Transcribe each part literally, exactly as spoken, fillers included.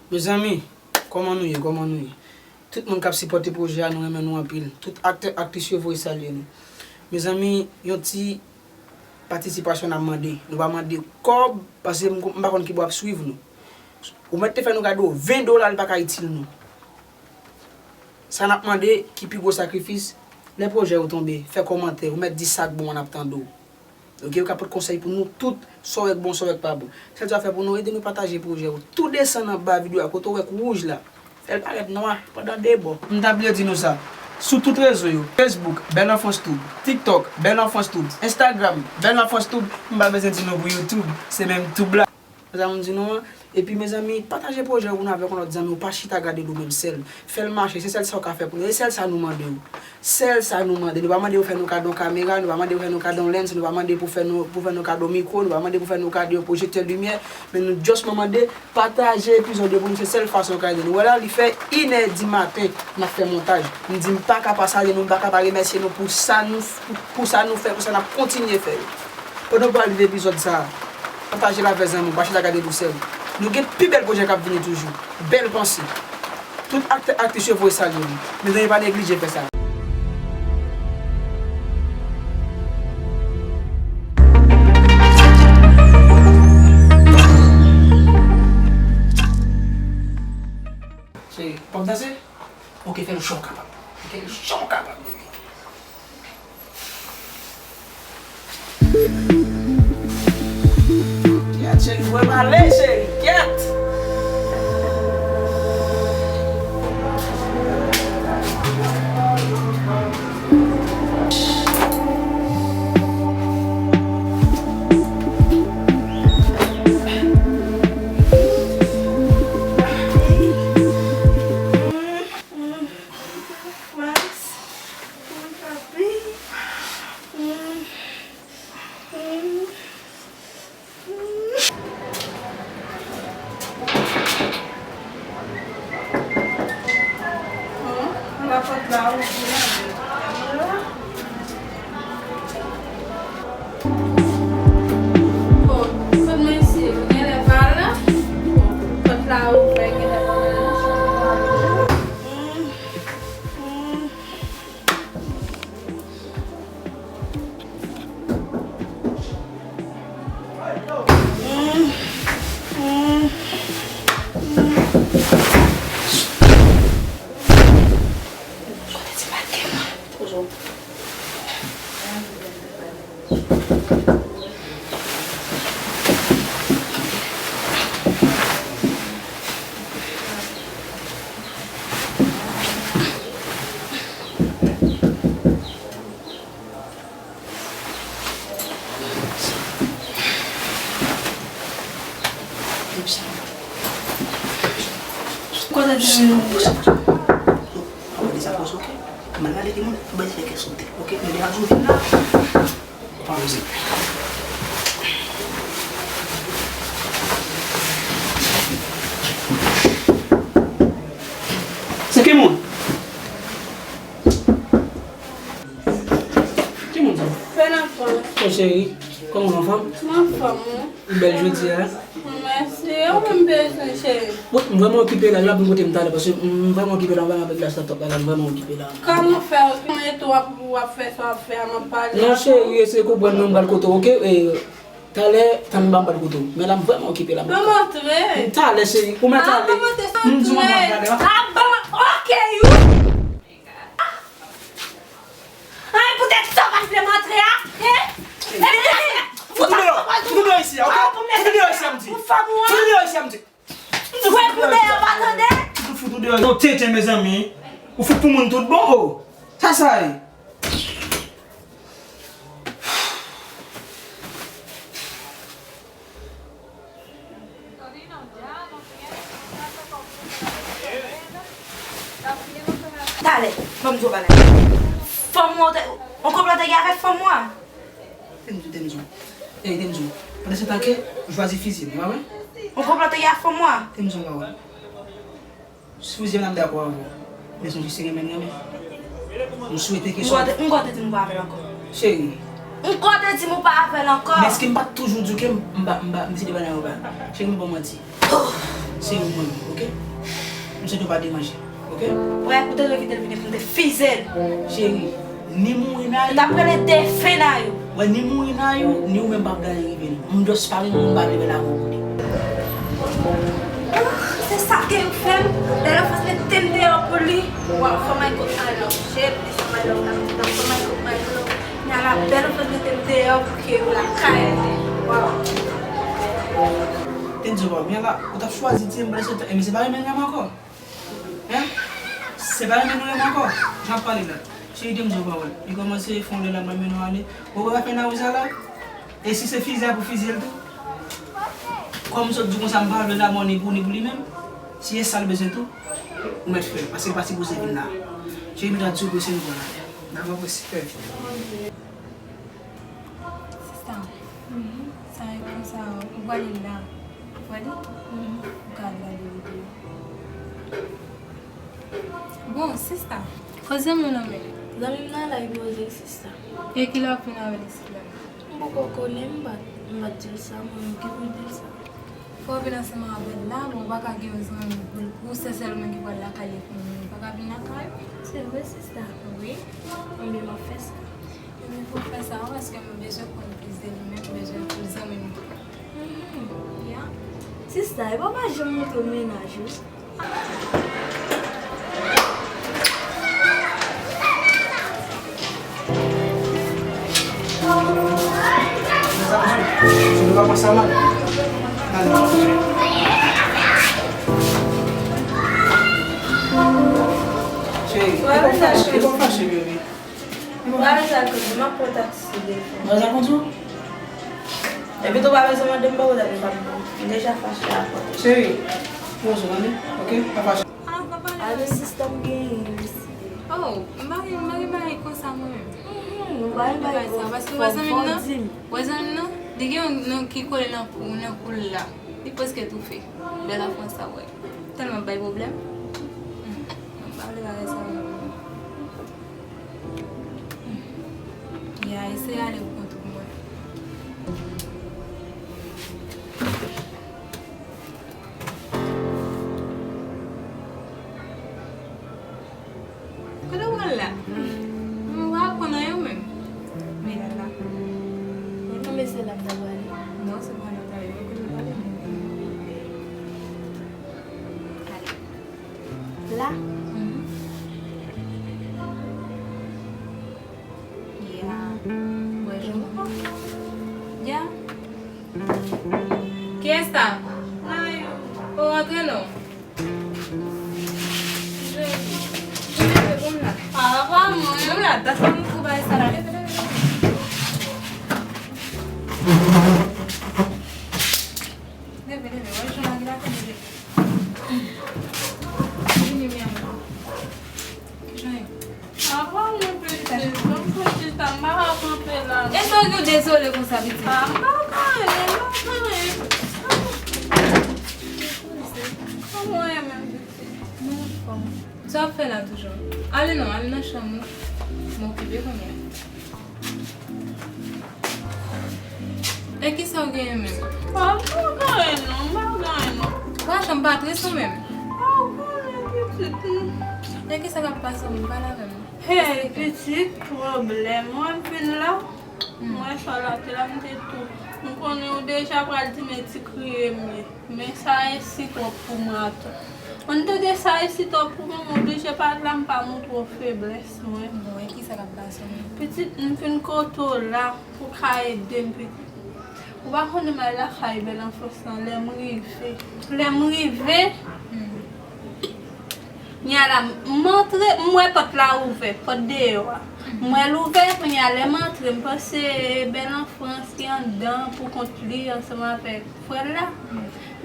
Mezanmi, kòman nou ye? Kòman nou ye? Tout moun k ap sipòte pwojè a, nou renmen nou anpil. Tout aktè, aktris yo voye salye nou. Mezanmi, yon ti patisipasyon n ap mande. Nou pa mande kòb, paske m, m pa konn kibò ap swiv nou. Ou mèt te fè nou kado ven dola, li pa ka itil nou. Sa n ap mande, ki pi gwo sakrifis, lè pwojè yo tonbe, fè kòmantè, ou mèt di sa k bon an, n ap tande w. Oke, ou ka pote konsèy pou nou tout, sa w wè k bon, sa w wè k pa bon. Sèl sa w fè pou nou, ede nou pataje pwojè yo. Tou desann anba videyo a, kote w wè k wouj la, fè l parèt nwa pandan de bò. M ta bliye di nou sa. Sou tout rezo yo, Facebook, Belle Enfance Tube, TikTok, Belle Enfance Tube, Instagram, Belle Enfance Tube, m pa bezwen di nou pou YouTube, se menm Tube la. Sa m di nou an. Epi, mezanmi, pataje pwojè ou avèk yon lòt zanmi ou, pa chita gade l ou menm sèl. Fè l mache, se sèl sa w ka fè pou nou. E sèl sa nou mande w. Sèl sa nou mande. Nou pa mande pou fè nou kado yon kamera, nou pa mande pou fè nou kado yon lens, nou pa mande pou fè nou, pou fè nou kado yon mikwo, nou pa mande pou fè nou kado yon pwojektè limyè, men nou just mande pataje epizòd yo pou nou, se sèl fason w ka ede nou. Wè la, li fè inè di maten, n ap fè montaj. M di m pa ka pa salye nou, m pa ka pa remèsye nou pou sa nou, pou, pou sa nou fè, pou sa n ap kontinye fè yo. Pandan w pral viv epizòd sa a, pataje l avè zanmi w, pa chita gade l ou sèl. Nou gen pi bèl pwojè k ap vini toujou. Bèl panse. Tout aktè, aktris yo voye salye nou. Mezanmi, pa neglije fè sa. Cheri, w ap danse? Oke, fè l jan w kapab. Fè l jan w kapab, baby. Kèt, cheri, fò m ale, cheri, kèt. Bon, kot mesye yo genlè pa la? Bon, pòt la ouvè, genlè pa la. Kote di nou? Avan de sa pase, oke? M al gade ki moun, ou bay fè kè sote, oke? Men deja jou vin la, pa poze. Se ki moun? Ki moun sa? Fè nan pòch. Bon, cheri, kòman w anfòm? M anfòm, wi. Ou bèl jodi a. Mèsi. Ou menm bezwen, cheri? Bon, m vrèman okipe la, yo ap vin kote m talè, paske m vrèman okipe la, m vrèman avèk la start-up la, m vrèman okipe la. Kòman w fè? Ou konn etan w ap, w ap fè sa w ap fè a, m ap pale. Non, cheri, eseye konprann mwen, m pral kote w, oke? E, talè, tann m pral kote w. Men la, m vrèman okipe la, m pap ka. Ban m antre. Talè, cheri, ou mèt ale. M di w m ap gade la. Ah, ban m, oke, you. Ay, poutèt sa w pa t vle m antre a, hein? Fout ou deyò, fout ou deyò isi a, oke? Fout ou deyò isi a, m di. Fout ou deyò isi a, m di. Fout ou deyò, pa tande? Fout ou, fout ou deyò. Yo, tenten, mezanmi. Ou fout pou moun tout bon, oh. Sa, sa ye. Talè, ban m di w bagay. Fanm ou te, yon konplo te gen avèk fanm ou a? Te m di w, te m di w. Ey, te m di w. Pandan se tan ke, ou chwazi fizye m, ou pa wè? Yon konplo te gen avèk fanm ou a? Te m di w, ou pa wè? Sipoze m dakò avè w. Men sonje se renmen n renmen. M swete ke sa. M kwè w te di m ou pa avè l ankò. Cheri. M kwè w te di m ou pa avè l ankò. Men èske m pa t toujou di w ke m, m pa, m pa, m se de bagay ou pa. Cheri, m pa manti. Se ou mwen, oke? M swete w pa deranje, oke? Wè, ou te dwe kite l vini pou m te fize l. Cheri, ni mouri nan Ayou. Ou t ap rele defen nan Ayou. Wè, ni mouri nan Ayou, ni ou menm p ap gade rive non. M just pa renmen moun pa vle wè lakou pou li. Ah, se sa ke yo fè m. Bèl Anfans mete m deyò pou li. Waw, fò m al kot Ayou. Shit, li sa m al lòk la, fò m al kot Ayou. Nala, Bèl Anfans mete m deyò pou ke yo lakay li. Waw. Te di w, Nala, ou t ap chwazi tiye m pandan se tan, ebyen se pa renmen l renmen ankò. Hein? Se pa renmen nou renmen ankò? Jan ap pale la. Cheri, te m di w pawòl. Li kòmanse fè yon lè la, mwen mennen w ale. Ou wè afè nan wouza la? E si se fize a pou fize l tou? Kòm m sot di w konsa, m pa vle lanmò ni pou ou ni pou li menm. Si e sa l bezwen tou, ou mèt fè l, paske l pa sipoze vin la. Cheri, m ta di w prese nou pran l ale. Dakò, prese, fè vit. Sista, sa e konsa, ou pral la, ou pral, ou ka al gade videyo. Bon, sista, kote zanmi w nan men? Zanmi m nan la, li poze, sista. E kilè w ap vin avè l isit la? M poko konnen, m pa, m pa t di l sa, mwen menm ki pou di l sa. Fò w vin ansanm avè l la, bon, ou pa ka gen yon zanmi pou, pou se sèl mwen ki pral lakay li pou mwen. Ou pa ka vin lakay ou? Se vre, sista. Wi. Ebyen, m ap fè sa. Ebyen, fò w fè sa, paske mwen bezwen konn plis de li, men m bezwen pou zanmi m tou. Mhm. Ya. Sista, e pa w pa janm montre w mennaj ou? Cheri, e pa w fache, e pa w fache, baby. Mwen pa bezwen al kote, m ap pran taksi devan. Mwen sa konn di w? Epi tou pa bezwen mande m pawòl avè papa m. M deja fache avè w. Cheri, poze w tande, oke? Pa fache. Ah, papa, alo, sista, m genyen mesye. Oh, m pa gen, m pa gen bagay konsa mwen menm. Mhm, ou pa gen bagay konsa. Paske wè zanmi m nan, wè zanmi m nan, li gen yon non ki kole nan kou, nan kou l la. Li prèske toufe. Bèl Anfans sa, wè. Tèlman bay pwoblèm. Hmm, m pa vle bagay sa yo. Ya, eseye ale pou kont ou pou mwen. Kote w pral la? M pa konn anyen menm. Men la la. Ou nan mesye la m ta pale? Non, se pa nan ta yo. Kote w pale menm? Ale. La? Mhm. Ya. Wè, je comprends. Ya. Kiyès sa? Ayou. O, antre non. Je, je leve, bon la. Ah, pa mwen. Bon la, dat pa mwen pou bay sa la. Leve, leve, leve. Leve, leve, wè, jan lage la, leve. Vini, mi amor. Kijan ye? Apa mwen pitit, mwen pitit, m pa ka kanpe la. E sa w gen dezole konsa, pitit? Ah, m pa ka anyen, m pa ka anyen. Kòman w ye menm, pitit? Mwen anfòm. Sa w ap fè la toujou? Ale non, ale nan chanm ou. Mwen okipe kounye a. E kisa w genyen menm? Ah, m pa gen anyen non, m pa gen anyen non. Ou pa janm pa très ou menm? Ah, ou konnen pitit m. E kisa k ap pase w menm? Pale avè m. Hey, pitit, pwoblèm. Mwen vin la, mwen sa la te la, m te tou. M konnen ou deja pral di m e ti kriye m ye. Men sa e si twòp pou mwen atou. Ou tande sa e si twòp pou mwen, m oblije pale la, m pa montre w feblès mwen. Bon, e kisa k ap pase w menm? Pitit, m fin kote w la pou w ka ede m, pitit. Ou pa konnen m al lakay Bèl Anfans lan, lè m rive. Lè m rive, hmm. Nya la, m antre, m wè pòt la ouvè, pòt deyò a. M wè l ouvè, kounye a lè m antre, m panse Bèl Anfans ki anndan pou kont li ansanm avèk frè l la.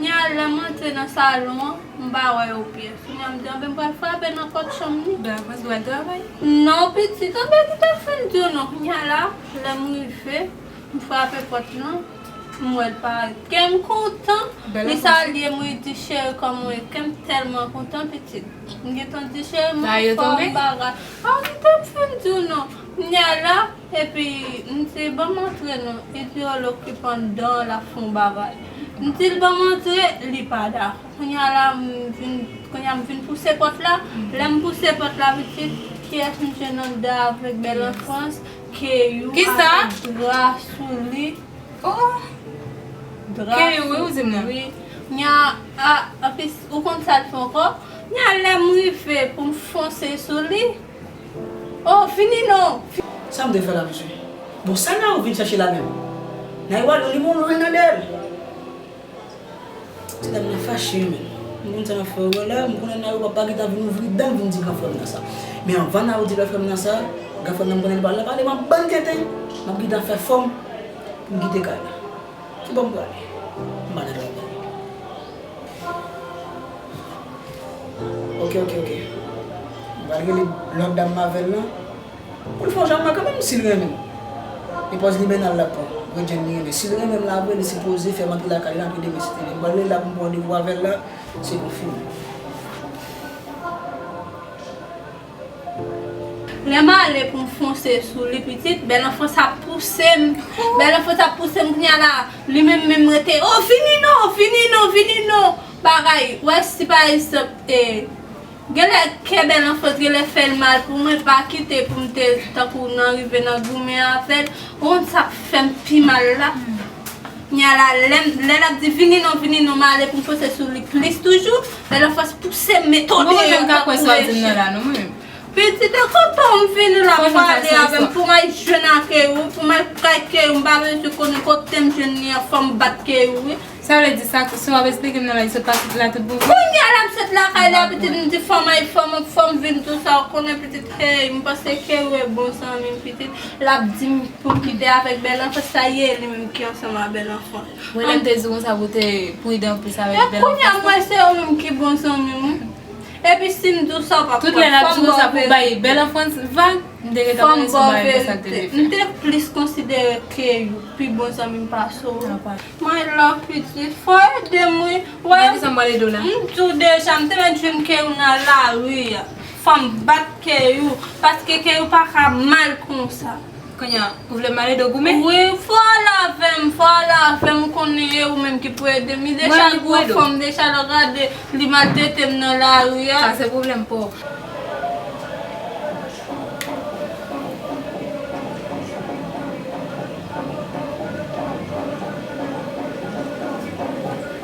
Nya lè m antre nan salon an, m pa wè yo pyès. Kounye a m di, anben m pral frape nan pòt chanm li. Bèl Anfans pral travay? Non, pitit, anben ki t ap fin di w non. Nya la, lè m rive, m frape pòt lan. M wè l parèt. Kè m kontan. Li salye m, wi, di cheri kòman w ye. Kè m tèlman kontan, pitit. M gentan di cheri m anfòm bagay. A, m te fin di w non. Nya la, epi m di ban m antre non. Li di yo l okipe anndan, l ap fè yon bagay. M di l ban m antre, li pa dakò. Kounye a la, m vin, kounye a m vin pouse pòt la. Lè m pouse pòt la, pitit, kiyès m jwenn anndan avèk Belle Enfance? Keyou. Kisa? Avèk dra sou li. Oh! Dra Keyou, wi, sou ou di m nan. Wi. Nya, a, anplis, ou konn sa l fè ankò? Nya, lè m rive pou m fonse sou li. Oh, fini non! Sa m te fè la, mesye? Bon, sa Nayou vin chèche la menm? Nayou al li moun lwen nan dèyè l. Ti dam nan fache, men. M konn sa m ap fè wè la, m konnen Nayou pap pa gentan vin ouvri dan l vin di gran frè m nan sa. Men anvan Nayou di gran frè m nan sa, gran frè m nan m konnen li pa la pale, m ap bann tenten. M ap gentan fè fò m pou m kite kay la. Ki bò m prale? M pa nan travay. Ok, ok, ok. M pral rele lòt dam m avè l lan. Pou l fè yon jan mwen kanmenm, si l renmen m. E pòz li mennal l ap pran. Bredjenn li renmen. Si l renmen m la vre, li sipoze fè m antre lakay li antre demen si te vle. M pral rele l la pou m pran randevou avè l la. Se pou fini. Lè m ale pou m fonse sou li, pitit, Belle Enfance ap pouse m. Belle Enfance ap pouse m, kounye a la, li menm menm rete, "Oh, vini non, vini non, vini non." Bagay, wè, si pa egzanp, e, genlè kè Belle Enfance, genlè fè l mal pou mwen, pa kite pou m te, tankou nan rive nan goumen avè l. Ou konn sa k fè m pi mal la? Kounye a la, lè, lè l ap di, "Vini non, vini non," m ale pou m fonse sou li plis toujou. Belle Enfance pouse m, metode yo k ap pouse m. Pitit, e kontan m vini la pou ale avè m, pou m al jwenn ak Keyou, pou m al kay Keyou, m pa bezwen konnen kote m jwenn li an, fò m bat Keyou, wi. Sa vle di sa, si w ap esplike m nan la, li sot pati la tout bon vre? Kounye a la, m sot lakay la, pitit, m di fò m al, fò m, fò m vin tou sa, ou konnen pitit, hey, m panse Keyou e bon zanmi m, pitit, l ap di m pou m kite avèk Belle Enfance, sa ye, li menm ki ansanm a Belle Enfance. Mwen, lè m te di w konsa pou w te pridan plis avèk Belle Enfance. E kounye a, mwen, se ou menm ki bon zanmi m, wi. Epi si m di w sa, w p ap kwè. Tout lè l ap di w sa pou bay Belle Enfance vag, m te gentan konnen se yon bagay konsa l te vle fè. M te plis konsidere Keyou pi bon zanmi m pase w. My love, pitit, fò ede m, wi. Wè, m di w deja, m te mèt jwenn Keyou nan lari a. Fò m bat Keyou, paske Keyou pa ka mal konsa. Kounye a, ou vle m ale do goumen? Wi, fò w ale avè m, fò w ale avè m, ou konnen e ou menm ki pou ede m. Li deja gwo fanm, deja lè w gade, li maltrete m nan lari a. Sa se pwoblèm pa w.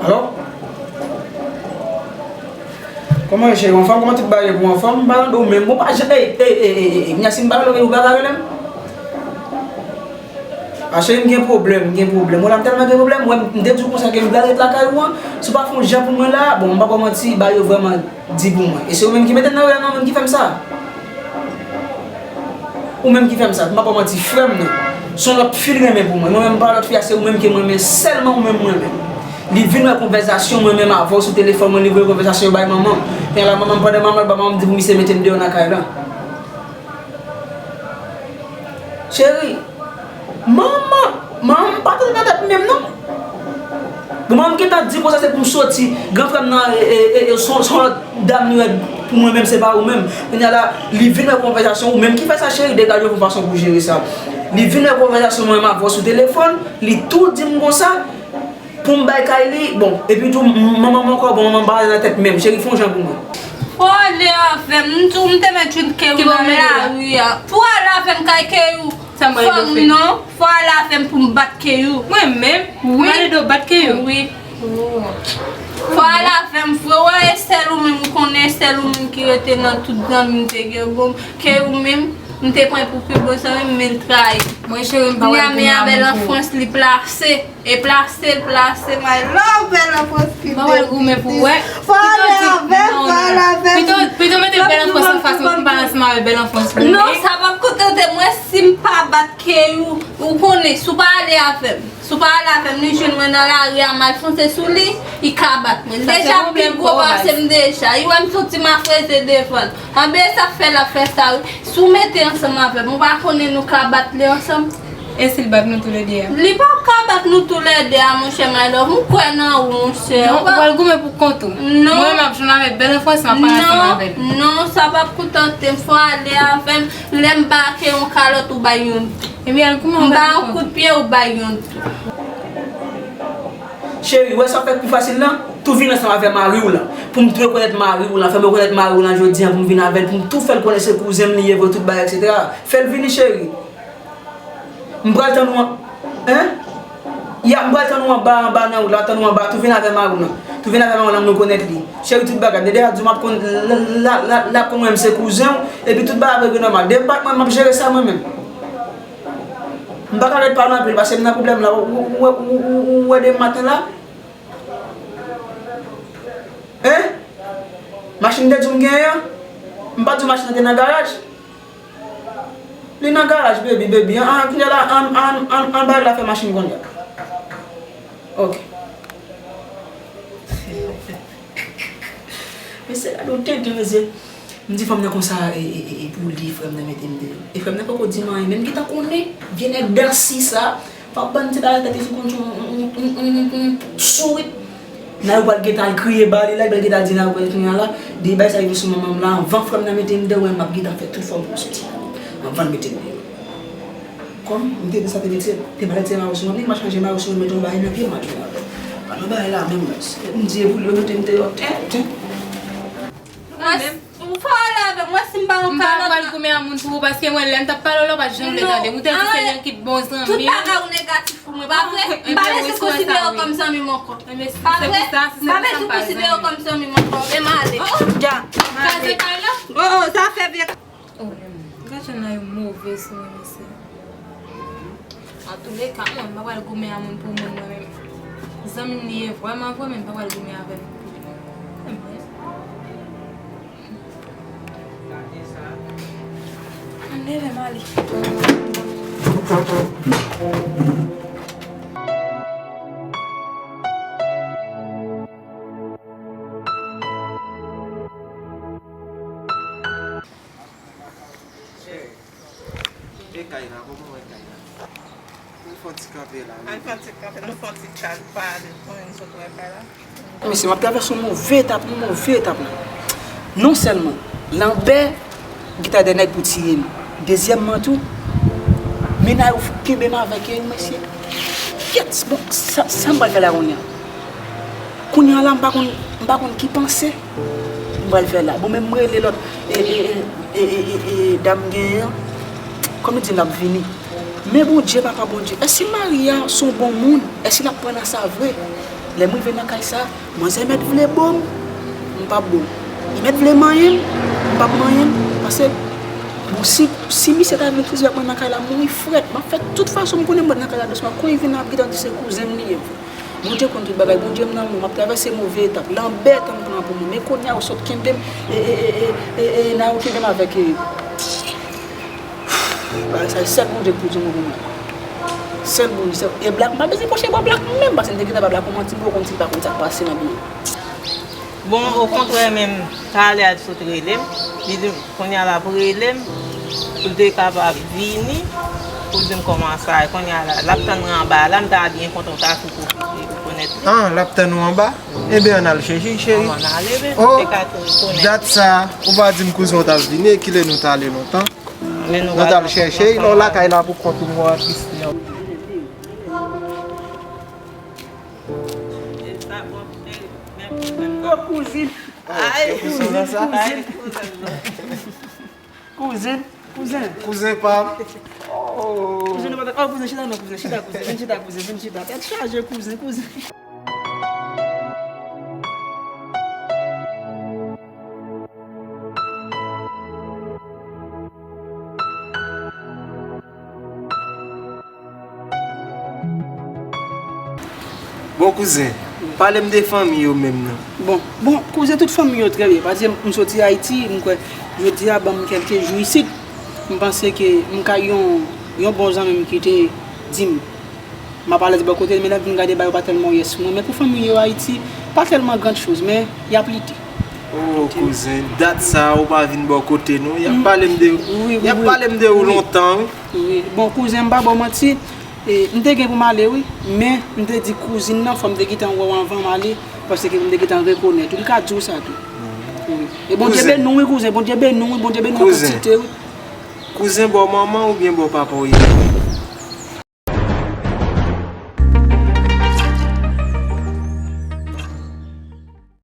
Alo? Kòman w ye, cheri? Anfòm? Kòman tout bagay ye pou w? Anfòm? M pa tande w menm. Bon, pa jan, ey, ey, ey, ey, ey, ey. Kounya, si m pa rele w, ou pa ka rele m? A, cheri, m gen pwoblèm, m gen pwoblèm. Ou la, m tèlman gen pwoblèm, wè, m te di w konsa ke m pral ret lakay ou an. Si w pa fè yon jan pou mwen la, bon, m pa ba w manti, bagay yo vrèman di pou mwen. E se ou menm ki mete m nan rela, non, ou menm ki fè m sa. Ou menm ki fè m sa, m pa ba w manti, frè m nan. Se yon lòt fi l renmen pou mwen. Mwen menm, m pa lòt fi a, se ou menm ke m renmen, sèlman ou menm m renmen. Li vin wè konvèsasyon mwen menm avè w sou telefòn mwen, li voye konvèsasyon yo bay manman m. Kounye a la, manman m, pandan manman l pa manman m di pou misye mete m deyò nan kay lan. Cheri, manman, manman m pa tande nan tèt m menm non. Bon, manman m gentan di konsa se pou m soti. Gran frè m nan, e, e, e, e, se yon, se yon lòt dam li wè pou mwen menm, se pa ou menm. Kounye a la, li vin wè konvèsasyon, ou menm ki fè sa, cheri, degaje w, fè yon fason pou jere sa. Li vin wè konvèsasyon mwen menm avè w sou telefòn, li tou di m konsa, pou m bay kay li, bon, epi tou, m-, manman m ankò, bon, manman m pa nan tèt menm, cheri, fè yon jan pou mwen. Fò w ale avè m, m di w, m te mèt jwenn Keyou nan lari a. Fò w ale avè m kay Keyou. Sa m pral ede w fè? Non, fò w ale avè m pou m bat Keyou. Mwen menm? Wi. M pral ede w bat Keyou? Wi. Fò w ale avè m vre, wè, e sèl ou menm, ou konnen, e sèl ou menm ki rete nan tout zanmi m te gen, bon, Keyou menm, m te pran pou pi bon zanmi m, men l trayi. Mwen, cheri, m pa wè l kounye a, Belle Enfance, li plase. E plase l plase, my love, Belle Enfance ki te goumen pou wè. Fò ale avè m, fò ale avè m. Pito, pito mete Belle Enfance anfas mwen pou m pale ansanm avè Belle Enfance. Non, sa p ap kontante mwen si m pa bat Keyou. Ou konnen, si w pa ale avè m. Si w pa ale avè m, li jwenn mwen nan lari a, m al fonse sou li, li ka bat mwen. Li deja pi gwo pase m deja. Li wè m soti, m a freze devan l. Anben, sa k fè l ap fè sa, wi. Si w mete ansanm avè m, ou pa konnen nou ka bat li ansanm? E si l bat nou toulède a? Li p ap ka bat nou toulède a, monchè, my love. M kwè nan ou, monchè. Non, ou pral goumen pou kont ou. Non. Mwen, m ap jwenn avèk Belle Enfance, m ap pale ansanm avè l. Non, non, sa p ap kontante m. Fò w ale avè m. Lè m bake yon kalòt, ou bay yon tou. Ebyen, al goumen avè l pou kont ou. M ba yon kout pye, ou bay yon tou. Cheri, ou wè sa k fè k pi fasil lan? Tou vin ansanm avè mari w lan. Pou m tou rekonèt mari w lan, fè m rekonèt mari w lan jodi a, pou m vin avè l, pou m tou fè l konnen se kouzen m li ye vre, tout bagay, etsetera. Fè l vini, cheri. M pral tann ou an, hein? Ya, m pral tann ou anba, anba nan wout la, tann ou anba, tou vin avè mari w lan. Tou vin avè mari w lan, m rekonèt li. Cheri, tout bagay, m te deja di w m ap konn, l, l, l, l, l ap konn wè m se kouzen w, epi tout bagay ap regle nòmal. Depi m pa t mwen, m ap jere sa mwen menm. M pa ka ret pale anpil, paske m nan pwoblèm la. Ou, ou, ou, ou, ou, ou wè depi maten la? Hein? Machin m te di w m genyen an? M pa di w machin nan te nan garaj? Li nan garaj, baby, baby. An, an, kounye a la, an, an, an, an bay la fè machin kounye a. Ok. Mesye, gade yon tenten, mesye. M di fanm nan konsa, e, e, e, e pou li, frè m nan mete m deyò. E frè m nan poko di m anyen, men m gentan konnen, vye nèg dansi sa, pa bann ti bagay tèt li sou konn yon, yon, yon, yon, yon, yon sourit. Nan yo pral gentan al kriye ba li la, li pral gentan al di nan yo kounye a la, de bay sa rive sou manman m la, anvan frè m nan mete m deyò, m ap gentan fè tout fòm pou m soti la. Anvan l mete m deyò. Kòm m te di sa te mete, te malèt se mayo sou mwen, m chanje mayo sou mwen, mete yon bagay nan pye m al jwe avè l. Pa nan bagay la menm, m di e pou li yo mete m deyò, tenten. Ou fò ale avè m, wè si m pa yon kalòt. M pa pral goumen a moun pou ou, paske mwen, lè m t ap pale w la, ou pa t janm vle tande m. Ou te di se yon ki bon zanmi. Tout bagay ou negatif pou mwen, pa vre? M pa bezwen konsidere w kòm zanmi m ankò. Pa vre? M pa bezwen konsidere w kòm zanmi m ankò. Men m ale. Dja. Kraze kay la. Oh, oh, sa fè vye. Oh, gad jan nan yo move sou mwen, mesye. Antouleka, mwen, m pa pral goumen a moun pou moun, mwen menm. Zanmi m li ye vrèman vre, men m pa pral goumen avè l. Ann leve m ale. Cheri, e kay la, kòman w wè kay la? Nou fè yon ti kanpe la, wi. Ann fè yon ti kanpe, nou fè yon ti chal pale, konnen nou sot wè kay la. Mesye, m ap travèse yon move etap, yon move etap la. Non sèlman, Lanbè gentan dèyè nèg pou tiye m. Dezyèmman tou, mennaj ou kenbe m avèk yo, mesye. Kyèt, bon, sa, sa m pral fè la kounye a? Kounye a la, m pa konn, m pa konn ki panse m pral fè la. Bon, men m rele lòt, e, e, e, dam genyen an. Kòm li di l ap vini. Men Bondye, papa Bondye, èske mari a se yon bon moun? Èske l ap pran nan sa vre? Lè m rive nan kay sa, manzè mèt vle bo m, m p ap bo l. Li mèt vle manyen m, m p ap manyen l. Paske, bon, si, si misye ta vin krize ak mwen nan kay la, m mouri frèt. M ap fè tout fason m konnen m mèt nan kay la dousman. Kon li vin ap gentan di se kouzen m li ye. Bondye konn tout bagay, Bondye m nan men w, m ap travèse move etap. Lanbè tann pran pou mwen. Men kounye a, ou sot kenbe m, e, e, nan yo kenbe m avèk, e, bagay sa, sèl Bondye k pou di yon mo pou mwen. Sèl Bondye, sèl, e Black, m pa bezwen pwoche bò Black menm, paske m te gentan ba Black yon manti, m poko konn si l pa konn sa k pase nan byen. Bon, okontrè menm, talè a l sot rele m, li di m, kounye a l ap rele m, pou l te kapab vini, pou l di m kòman sa ye. Kounye a la, l ap tann mwen anba la, m ta byen kontan w ta tou pwofite rekonèt li. Ah, l ap tann ou anba? Ebyen, ann al chèche l, cheri. Ann ale, men, oh, te ka tou rekonèt. Dat sa, ou pa di m kouzen w t ap vini, e kilè nou t ale lontan? Men nou t al chèche l, lè w lakay la pou kont ou, m wè w ap triste. Oh, kouzin. Ay, kouzin, kouzin. Kouzin, kouzen. Kouzen pa m. Oh. Kouzen, nou pa ta, oh, kouzen, chita non, kouzen, chita, kouzen, vin chita, kouzen, vin chita. Tèt chaje, kouzin, kouzin. Bon, kouzen, pale m de fanmi yo menm nan. Bon, bon, kouzen, tout fanmi yo trè byen. Paske m soti Ayiti, m kwè, jodi a ban m kèlke jou isit. M panse ke m ka yon, yon bon zanmi m ki te di m, m ap alèz bò kote l, men lè m vin gade bagay yo pa tèlman yès pou mwen. Men pou fanmi yo Ayiti, pa tèlman grand chose, men y ap lite. Oh, kouzen, dat sa ou pa vin bò kote nou. Y ap pale m de, y ap pale m de ou lontan, wi. Wi, bon, kouzen, m pa ba w manti, e, m te gen pou m ale, wi, men m te di kouzin nan, fò m te gentan wè w anvan m ale, paske m te gentan rekonèt ou. M ka di w sa tou. Wi. E Bondye beni w, wi, kouzen, Bondye beni w, wi, Bondye beni w an kantite, wi. Kouzen, bò manman oubyen bò papa w ye?